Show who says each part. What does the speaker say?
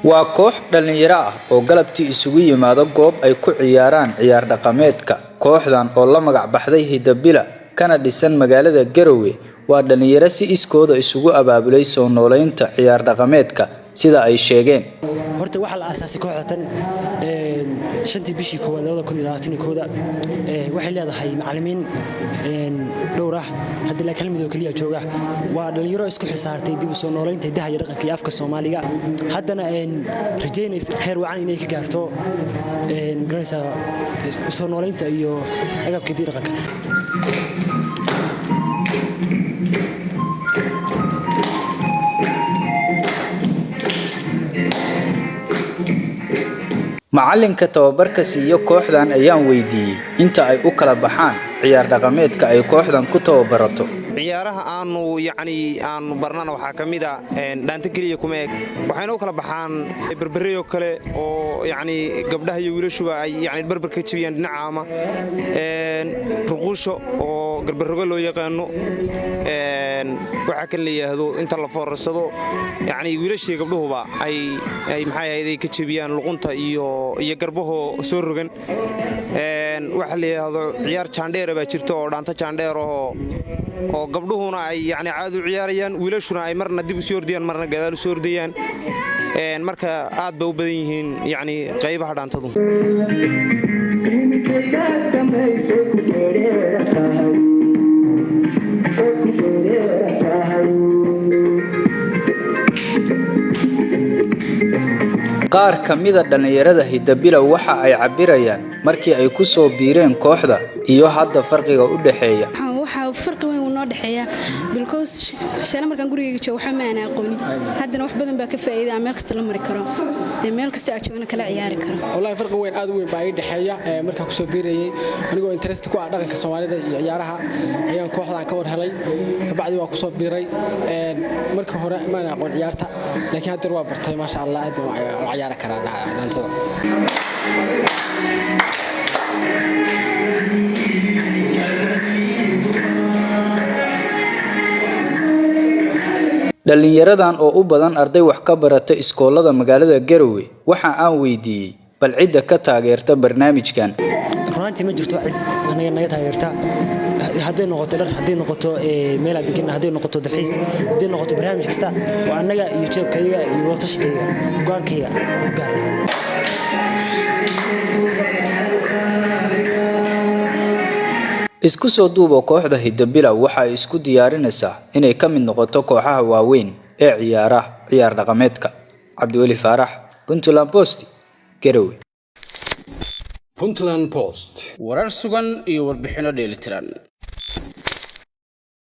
Speaker 1: Waa koox dhalinyaro ah oo galabtii isugu yimaada goob ay ku ciyaaraan ciyaar dhaqameedka. Kooxdan oo la magac baxday Hiddo-Bila kana dhisan magaalada Garowe waa dhalinyaro si iskood ah isugu abaabulay soo noolaynta ciyaar dhaqameedka sida ay sheegeen.
Speaker 2: Horta waxaa la aasaasay kooxda tan 5-tii bishii koowaad 2021. Waxay leedahay macallimiin dhowr ah hadda, laakiin hal mid oo keliya jooga. Waa dhalinyaro isku xisaartay dib u soo noolaynta hidaha iyo dhaqanka iyo afka Soomaaliga, haddana rajaynaysa heer wacan inay ka gaarto garanaysaa soo noolaynta iyo agabka hidaha iyo dhaqanka.
Speaker 1: Macalinka tababarka siiya kooxdan ayaan weydiiyay inta ay u kala baxaan ciyaar dhaqameedka ay kooxdan ku tababarato.
Speaker 3: Ciyaaraha aanu yacni aanu barnana waxaa ka mid a dhaanta keliya kuma eg, waxayna u kala baxaan berbereyoo kale oo yacni gabdhaha iyo wiilashuba ay yacni berber ka jebiyaan dhinaca, ama ruquusho oo garbarogo loo yaqaano. Waxaa kan la yidhaahdo inta la foorarsado, yacni wiilashii gabdhuhuba ay maxay ahayd ay ka jebiyaan luqunta iyo garbahoo soo rogan. Waxa la yidhaahdo ciyaar jaandheera baa jirta oo dhaanta jaandheer oo gabdhuhuna ay yacni caadi u ciyaarayaan, wiilashuna ay marna dib u sii ordayaan, marna gadaal u soo ordayaan. Marka aad bay u badan yihiin yacni qaybaha dhaantadu.
Speaker 1: Qaar ka mid ah dhalinyarada Hiddo-Bila waxa ay cabbirayaan markii ay ku soo biireen kooxda iyo hadda farqiga u dhexeeya.
Speaker 4: Waxaa farqi weyn uu noo dhexeeya because shalay markaan gurigeyga joogo waxba ma aan aqoonin, haddana wax badan baa ka faa'iida, meel kasta la mari karo, dee meel kasta aad joogana kala ciyaari karo.
Speaker 5: Wallahi farqi weyn, aad u weyn baa ii dhexeeya. Markaan kusoo biirayay anigoo interest ku ah dhaqanka Soomaalida iyo ciyaaraha ayaan kooxdan ka war helay, kabacdi waa kusoo biiray. Markii hore maan aqoon ciyaarta, laakiin hadda waa bartay, maasha Allah, aad baan u ciyaari karaa dhaantada.
Speaker 1: Dhalinyaradan oo u badan arday wax ka barata iskoolada magaalada Garowe waxa aan weydiiyay bal cidda ka taageerta barnaamijkan.
Speaker 2: Runtii ma jirto cid anaga naga taageerta, hadday noqoto dhar, hadday noqoto meel aan degan, hadday noqoto dalxiis, hadday noqoto barnaamij kasta. Waa annaga iyo jeebkayga iyo wadatashigayaga go'aankayga u gaarna.
Speaker 1: Isku soo duuboo kooxda Hiddo-Bila waxa ay isku diyaarinaysaa inay ka mid noqoto kooxaha waaweyn ee ciyaara ciyaar dhaqameedka. Cabdiweli Faarax, Puntland Post, Garowe.
Speaker 6: Puntland Post.
Speaker 7: Warar sugan iyo warbixinno dheelitiran.